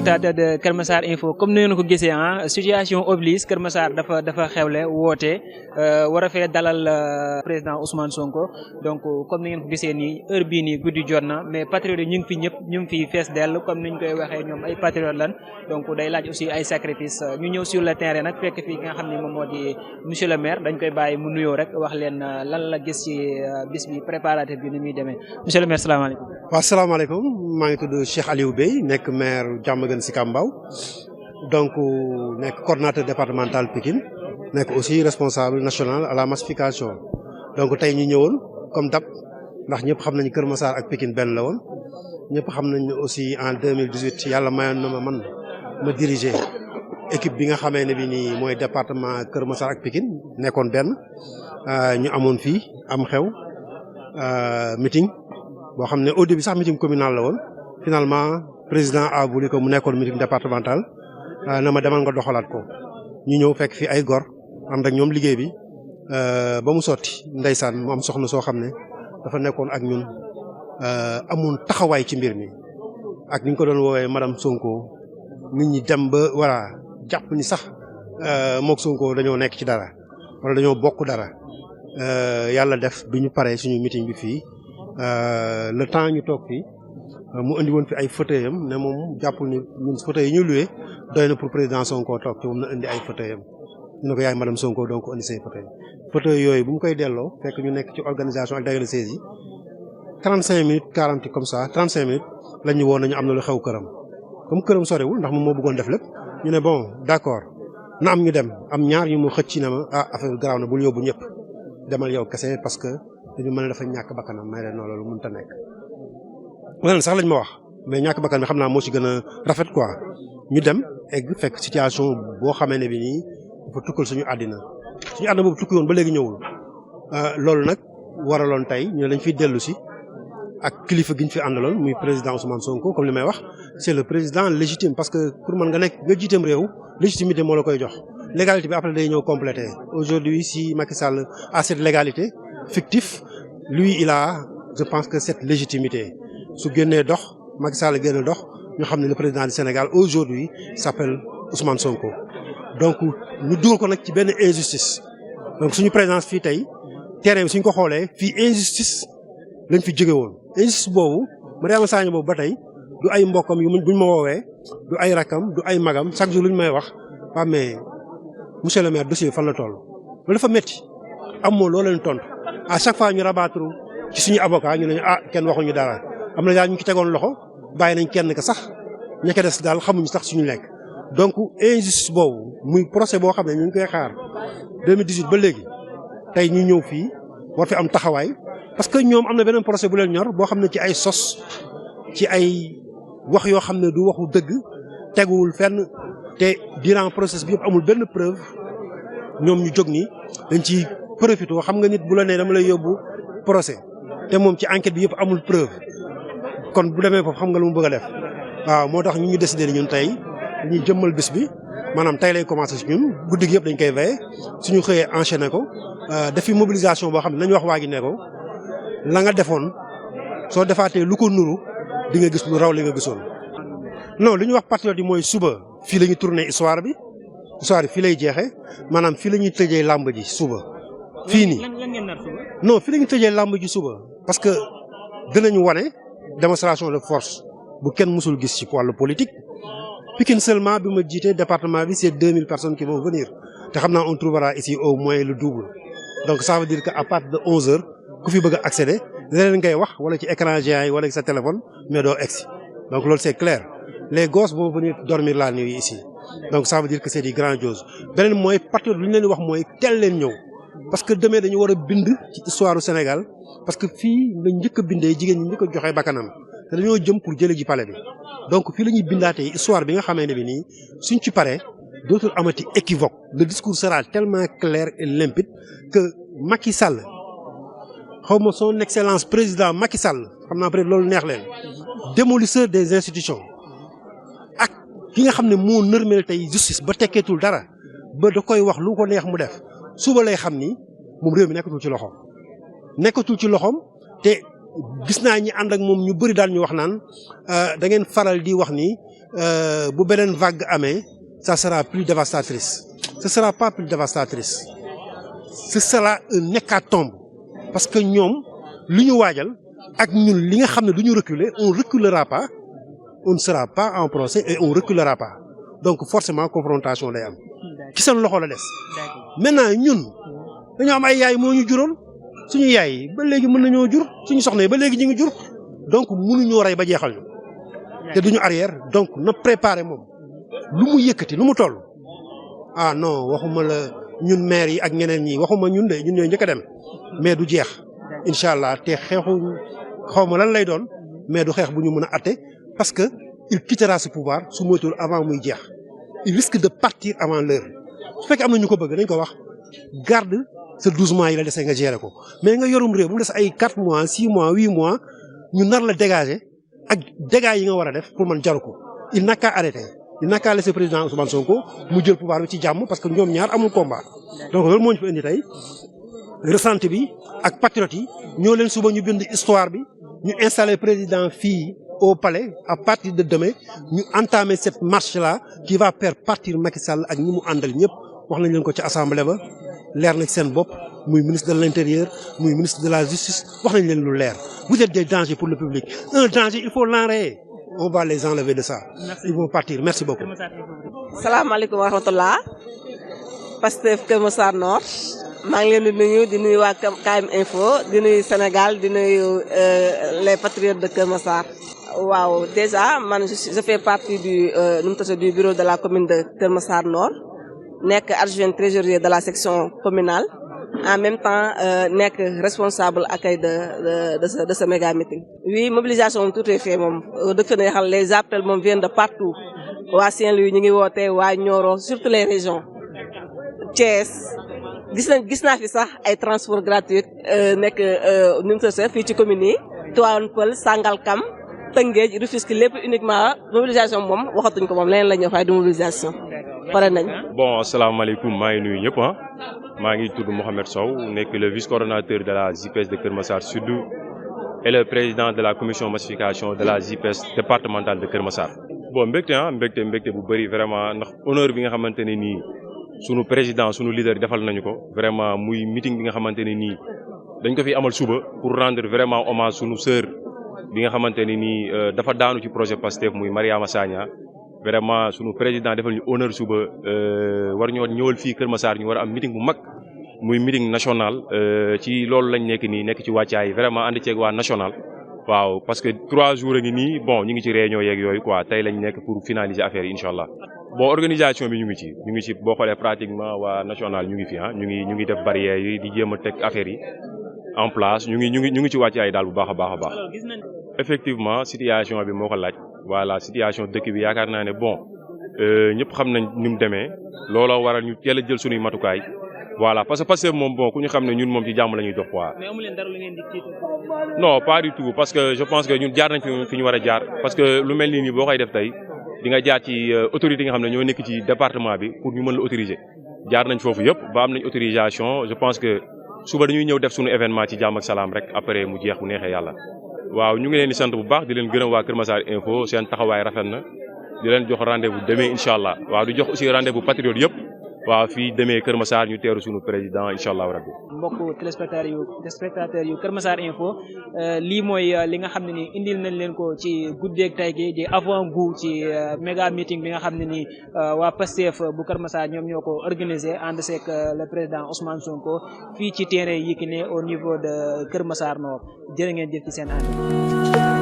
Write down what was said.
téléspectateurs de Kër Massar Info comme ni ngeen ko gisee situation oblige Kër Massar dafa xewle woote war a fee dalal président Ousmane Sonko donc comme ni ngeen ko gisee nii heure bii nii guddi jot na mais patriotes yi ñu ngi fi ñëpp ñu ngi fi fees dell comme niñ koy waxee ñoom ay patriotes lan donc day laaj aussi ay sacrifice ñu ñëw sur le terrain nag fekk fii nga xam ne moom moo di monsieur le maire dañ koy bàyyi mu nuyoo rek wax leen lan la gis ci bis bi préparatif bi ni muy demee monsieur le maire salaamaaleykum. waaw salaamaaleykum maa ngi tudd Cheikh Aliou Bey nekk maire Diamaguène Sicap Mbao donc nekk coordonnateur départemental Pikine nekk aussi responsable national à la massification donc tey ñu ñëwoon comme dab ndax ñëpp xam nañu Kër Massar ak Pikine benn la woon ñëpp xam nañu aussi en 2018 yàlla mayoon na ma diriger équipe bi nga xamee ne bi nii mooy département Kër Massar ak Pikine nekkoon benn ñu amoon fii am xew meeting boo xam ne au début sax meeting communal la woon finalement président a voulu que mu nekkoon meeting départemental na ma demal nga doxalaat ko ñu ñëw fekk fi ay gor ànd ak ñoom liggéey bi ba mu sotti ndeysaan mu am soxna soo xam ne dafa nekkoon ak ñun amoon taxawaay ci mbir mi ak ni ñu ko doon woowee madame Sonko nit ñi dem ba voilà jàpp ni sax mook Sonko dañoo nekk ci dara wala dañoo bokk dara yàlla def bi ñu paree suñu meeting bi fii le temps ñu toog fii mu indi woon fi ay fauteuil am ne moom jàppul ni ñun fauteuil yi ñu loué doy na pour président Sonko toog ci moom na indi ay fauteuil am ñu ne ko yaay madame Sonko donc indi say fauteuil yooyu bu mu koy delloo fekk ñu nekk ci organisation ak dagale siège yi 35 minutes 40 comme ça 35 minutes lañ ñu woon nañu am na lu xew këram comme këram sorewul ndax moom moo bëggoon def lépp ñu ne bon d'accord na am ñu dem am ñaar ñu mu xëcc ci ne ma affaire garaaw na bul yóbbu ñëpp demal yow kese parce que dañu mën a dafa ñàkk bakkanam may leen noonu loolu mënut a nekk. leneen sax lañ ma wax mais ñàkk bakkan bi xam naa moo ci gën a rafet quoi ñu dem egg fekk situation boo xamee ne bi nii dafa tukkal suñu àddina boobu tukki woon ba léegi ñëwul loolu nag waraloon tey ñu ne dañ fiy dellu si ak kilifa gi ñu fi àndaloon muy président Ousmane Sonko comme li may wax c'est le président légitime parce que pour man nga jiiteem réew légitimité moo la koy jox légalité bi après day ñëw compléter aujourd'hui si Macky Sall a cette légalité fictif lui il a je pense que cette légitimité su génnee dox Macky Sall génne dox ñu xam ne le président du Sénégal aujourd'hui s'appelle Ousmane Sonko donc ñu dugal ko nag ci benn injustice donc suñu présence fii tey terrain bi suñ ko xoolee fii injustice lañ fi jóge woon injustice boobu Mariama Sagna boobu ba tey du ay mbokkam yu buñ ma woowee du ay rakkam du ay magam chaque jour lu ñu may wax waa mais monsieur le maire dossier fan la toll loolu dafa métti amoo loo leen tontu à chaque fois ñu rabattre ci suñu avocat ñu ne kenn waxuñu dara am na daal ñu ci tegoon loxo bàyyi nañ kenn ka sax ña ca des daal xamuñu sax suñu lekk donc injustice boobu muy procès boo xam ne ñu ngi koy xaar 2018 ba léegi tey ñu ñëw fii war fi am taxawaay parce que ñoom am na beneen procès bu leen ñor boo xam ne ci ay sos ci ay wax yoo xam ne du waxu dëgg teguwul fenn te durant process bi yëpp amul benn preuve ñoom ñu jóg ni dañ ci profité xam nga nit bu la nee dama lay yóbbu procès te moom ci enquête bi yëpp amul preuve kon bu demee foofu xam nga lu mu bëgg a def waaw moo tax ñu décidé ñun tey dañuy jëmmal bis bi maanaam tey lay commencé si ñun guddi gi yëpp dañ koy veillé suñu xëyee enchaîné ko defi mobilisation boo xam ne nañu wax waa gi ne ko la nga defoon soo defaatee lu ko nuru di nga gis lu raw li nga gisoon. non li ñu wax patriote yi mooy suba fii la ñu tourné histoire bi fii lay jeexee maanaam fii la ñuy tëjee làmb ji suba. fii nii non fii la ñuy tëjee làmb ji suba parce que dinañu wane démonstration de force bu kenn mësul gis ci wàllu politique. Pikine seulement bi ma jiitee département bi c'est 2000 personnes qui vont venir te xam naa on trouvera ici au moins le double donc ça veut dire que à partir de 11h ku fi bëgg a accéder leneen ngay wax wala ci écran géant yi wala ci sa téléphone mais doo egsi donc loolu c'est clair les gosses vont venir dormir la nuit ici donc ça veut dire que c'est du grandiose beneen mooy patriote lu ñu leen di wax mooy teel leen ñëw parce que demain dañu war a bind ci histoire du Sénégal parce que fii la njëkk a bindee jigéen ñi njëkk a joxe bakkanam te dañoo jëm pour jële ji palais bi donc fii la ñuy bindaatee histoire bi nga xamee ne bi nii suñ ci paree dootul amati équivoque le discours sera tellement clair et limpide que Macky Sall xaw ma son excellence président Macky Sall xam naa peut-être loolu neex leen démolisseur des institutions ak ki nga xam ne moo nërmeel tey justice ba tekkeetul dara ba da koy wax lu ko neex mu def suba lay xam ni moom réew mi nekkatul ci loxoom te gis naa ñi ànd ak moom ñu bëri daal ñu wax naan da ngeen faral di wax ni bu beneen vague amee ça sera plus dévastatrice ce sera pas plus dévastatrice ce sera un hécatombe parce que ñoom li ñu waajal ak ñun li nga xam ne du ñu reculer on reculera pas on ne sera pas en procès et on reculera pas donc forcément confrontation lay am ci seen loxo la des maintenant ñun dañoo am ay yaay moo ñu juróon suñu yaay yi ba léegi mën nañoo jur suñu soxna yi ba léegi ñu ngi jur donc mënuñoo rey ba jeexal ñu te duñu arrière donc na préparer moom lu mu yëkkati lu mu toll ah non waxuma la ñun maire yi ak ñeneen ñi waxuma ñun de ñun ñooy njëkk a dem mais du jeex incha allah te xeexu xaw ma lan lay doon mais du xeex bu ñu mën a atte parce que il quittera ce pouvoir su moytuwul avant muy jeex il risque de partir avant l'heure su fekkee am na ñu ko bëgg dañ ko wax garde ce 12 mois yi la dese nga gérer ko mais nga yorum réew bu mu des ay 4 mois 6 mois 8 mois ñu nar la dégager ak dégâts yi nga war a def pour man jaru ko il n'a qu'à arrêter il n'a qu'à laisser président Ousmane Sonko mu jël pouvoir bi ci jàmm parce que ñoom ñaar amul combat donc loolu moo ñu fi indi tey ressenti bi ak patriote yi ñoo leen suba ñu bind histoire bi ñu installer président fii au palais à partir de demain ñu entamer cette marche là qui va faire partir Macky Sall ak ñi mu àndal ñëpp wax nañ leen ko ci assemblée ba leer na ci seen bopp muy ministre de l'intérieur muy ministre de la justice wax nañ leen lu leer vous êtes des dangers pour le public un danger il faut l'enrayer on va les enlever de ça ils vont partir merci beaucoup. salaamaaleykum wa rahmatullah Pastef Kër Massar Nord maa ngi leen di nuyu waa KM Info di nuyu Sénégal di nuyu les patriotes de Kër Massar. waaw déjà man je fais partie du bureau de la commune de Kër Massar Nord nekk adjoint trésorier de la section communale en même temps nekk responsable accueil de ce méga meeting. oui mobilisation tout est fait moom dëkk na xam les appels moom viennent de partout waa Saint-Louis ñu ngi woote waa Nioro surtout les régions Thiès gis naa fi sax ay transport gratuit nekk nu mu tëddee fii ci commune yi Tivaouane Peulh Sangalkam Tëngéej Rufisque lépp uniquement mobilisation moom waxatuñ ko moom leneen la ñuy fay du mobilisation pare nañ. bon asalaamaaleykum maa ngi nuyu ñëpp maa ngi tudd Mohamed Sow nekk le vice-coordonnateur de la JPS de Kër Massar Sud et le président de la commission massification de la JPS départementale de Kër Massar. bon mbégte bu bëri vraiment ndax honneur bi nga xamante ne nii sunu président sunu leader defal nañu ko vraiment muy meeting bi nga xamante ne nii dañ ko fi amal suba pour rendre vraiment hommage sunu sœur bi nga xamante ne nii dafa daanu ci projet Pastef muy Mariama Sagna. vraiment sunu président defal ñu honneur suba war ñoo ñëwal fii Kër Massar ñu war a am meeting bu mag muy meeting national ci loolu lañ nekk nii nekk ci wàccaay vraiment ànd ceeg waa national waaw parce que 3 jours a ngi nii bon ñu ngi ci réunion yeeg yooyu quoi tey lañ nekk pour finaliser affaire yi incha allah. bon organisation bi ñu ngi ci boo xoolee pratiquement waa national ñu ngi fi ñu ngi def barrières yi di jéem a teg affaire yi en place ñu ngi ci wàccaay daal bu baax a baax. effectivement situation bi moo ko laaj. voilà situation dëkk bi yaakaar naa ne bon ñëpp xam nañ ni mu demee looloo waral ñu teel a jël sunuy matukaay voilà parce que Pastef moom bon ku ñu xam ne ñun moom ci jàmm la ñuy dox quoi. mais amu leen dara lu ngeen di tiit. non pas du tout parce que je pense que ñun jaar nañ fi ñu war a jaar parce que lu mel nii boo koy def tey di nga jaar ci autorités yi nga xam ne ñoo nekk ci département bi pour ñu mën la autoriser jaar nañ foofu yëpp ba am nañ autorisation je pense que suba dañuy ñëw def sunu événement ci jàmm ak salaam rek après mu jeex bu neexee yàlla. waaw ñu ngi leen di sant bu baax di leen gërëm waa Kër Massar Info seen taxawaay rafet na di leen jox rendez-vous demain incha allah waaw di jox aussi rendez-vous patriote yëpp waaw fii demee Kër Massar ñu teeru suñu président incha allah rabbi. mbokk téléspectateurs yu Kër Massar Info lii mooy li nga xam ne ni indil nañ leen ko ci guddeeg tay gi di avant-goût ci méga meeting bi nga xam ne ni waa Pastef bu Kër Massar ñoom ñoo ko organisé ànd seeg le président Ousmane Sonko fii ci terrain Yékini au niveau de Kër Massar Nord jërë ngeen jëf ci seen ànd.